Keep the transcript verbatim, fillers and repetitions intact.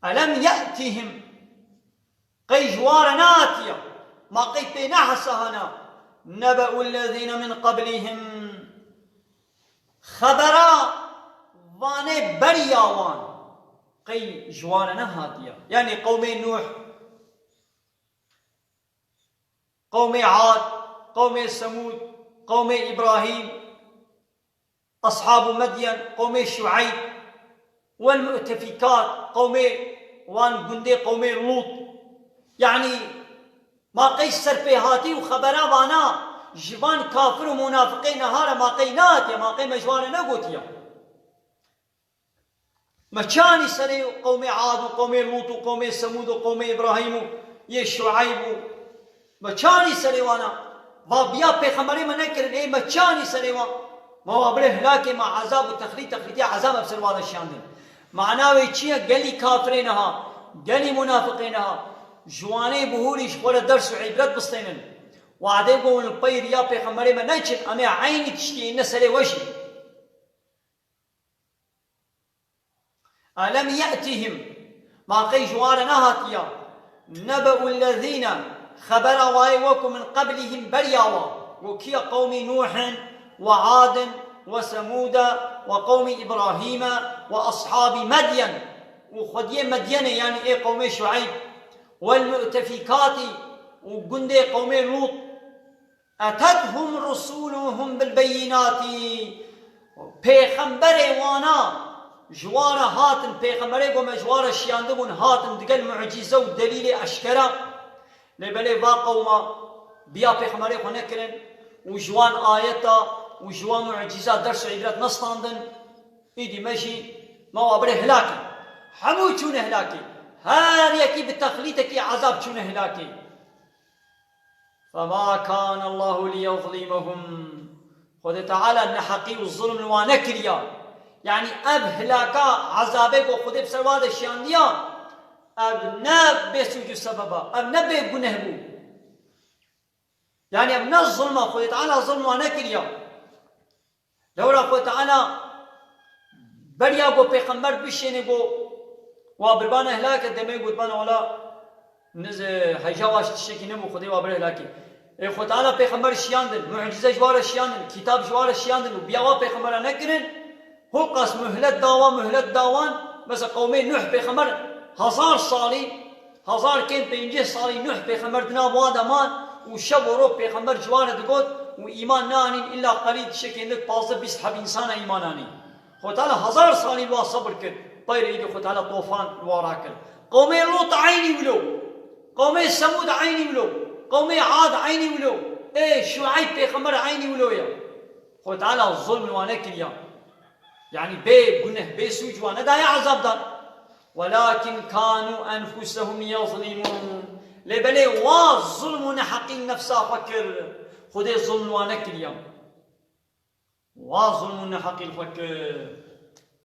Elem ye'tihim, qey ji wan re nehatiye, ma qey pê nehesahana, nebe'u lezîne min qeblihim, xebera vanê beriya wan, qey ji wan re nehatiye. Yanî qewmê Nûh, qewmê Ad, qewmê Semûd, qewmê Îbrahîm, Ashabu Medyen, qewmê Şueyb, wel mu'tefikat, qewmê wan gundê qewmê Lût. Yanî, ma qey serpêhatî û xebera vana ji van kafir û munafiqê niha re ma qey nehatiye, ma qey me ji wan re negotiye. Me çi anî serê qewmê Ad û qewmê Lût û qewmê Semûd û qewmê Îbrahîm û yê Şueyb û me çi anî serê wana? Va biya pêxemberê me nekirin, ê me çi anî serê wan? Ma wa birê hilakê, ma ezab û texlît, texlîtiya ezab ev ser wana şiyandin. Mana wê çi ye? Gelî kafirê niha, gelî munafiqê niha, ji wanê bihûrî ji xwe re ders û îbret bistênin. Wadê ku hûn li pey riya pêxemberê me neçin, em ê eynî tiştî ne serê we jî. Elem ye'tihim, ma qey ji wan re nehatiya, nebe'u lezîne, xebera wayê we ku min qeblihim beriya wa, ku kiye qewmî Nûhin, we Adin, we Semûde, we qewmî Îbrahîme, we ashabî Medyen, û xwediyê Medyenê, yanî ê qewmê Şueyb, wel mu'tefikatî û gundê qewmê Lût, Etethum rusuluhum bil beyinati. Pêxemberê wana ji wan re hatin, pêxemberê ku me ji wan re şiyandibûn hatin digel mucîze û delîlê eşkera. Lê belê va qewma biya pêxemberê xwe nekirin û ji wan ayeta û ji wan mucîza ders û îbret nestandin. Îdî me jî me wa birê hilakê. Hemû çûne hilakê. Her yekî bi texlîtekî ezab çûne hilakê. فما كان الله ليظلمهم. Xwedê Teala neheqî û zulm li wan nekiriya. Yanî ev hilaka, ezabê ku Xwedê bi ser wan de şiyandiya, ev ne bê sûc û sebeba, ev ne bê guneh bû. Yanî ev ne zulm e, Xwedê Teala zulm li wan nekiriya. Lewra Xwedê Teala beriya ku pêxember bişêne ku wa birbana hilake demê gotbana wala niz heyja waş tiştekî nebû Xwedê wa bire hilakê. Ê Xwedê Teala pêxember şiyandin, mucîze ji wa re şiyandin, kitab ji wa re şiyandin û biya wa pêxembera nekirin, hoqas muhlet da wan, muhlet da wan, mesela qewmê Nuh pêxember hezar salî Hezar kêm pêncî salî Nuh pêxember di nav wan de man û şev û roj pêxember ji wan re digot û îman neanîn, îlla qelîl tiştekên din pazdeh bîst heb însan e îman anîn. Xwedê Teala hezar salî li wan sebir kir. Peyre îdî Xwedê Teala tofan li wan rakir. Qewmê Lût eynî wilo. Qewmê Semûd eynî wilo. Qewmê Ad eynî wilo. Ê Şueyb pêxember eynî wilo ye. Xwedê Teala zulm li wan nekiriya. Yanî bê guneh, bê sûc wan nedaye ezab dan. Welakin kanu enfusehum yezlimûn. Lê belê wa zulm û neheqî nefsa xwe kir. Xwedê zulm li wan nekiriya. Wa zulm û neheqî li xwe kir.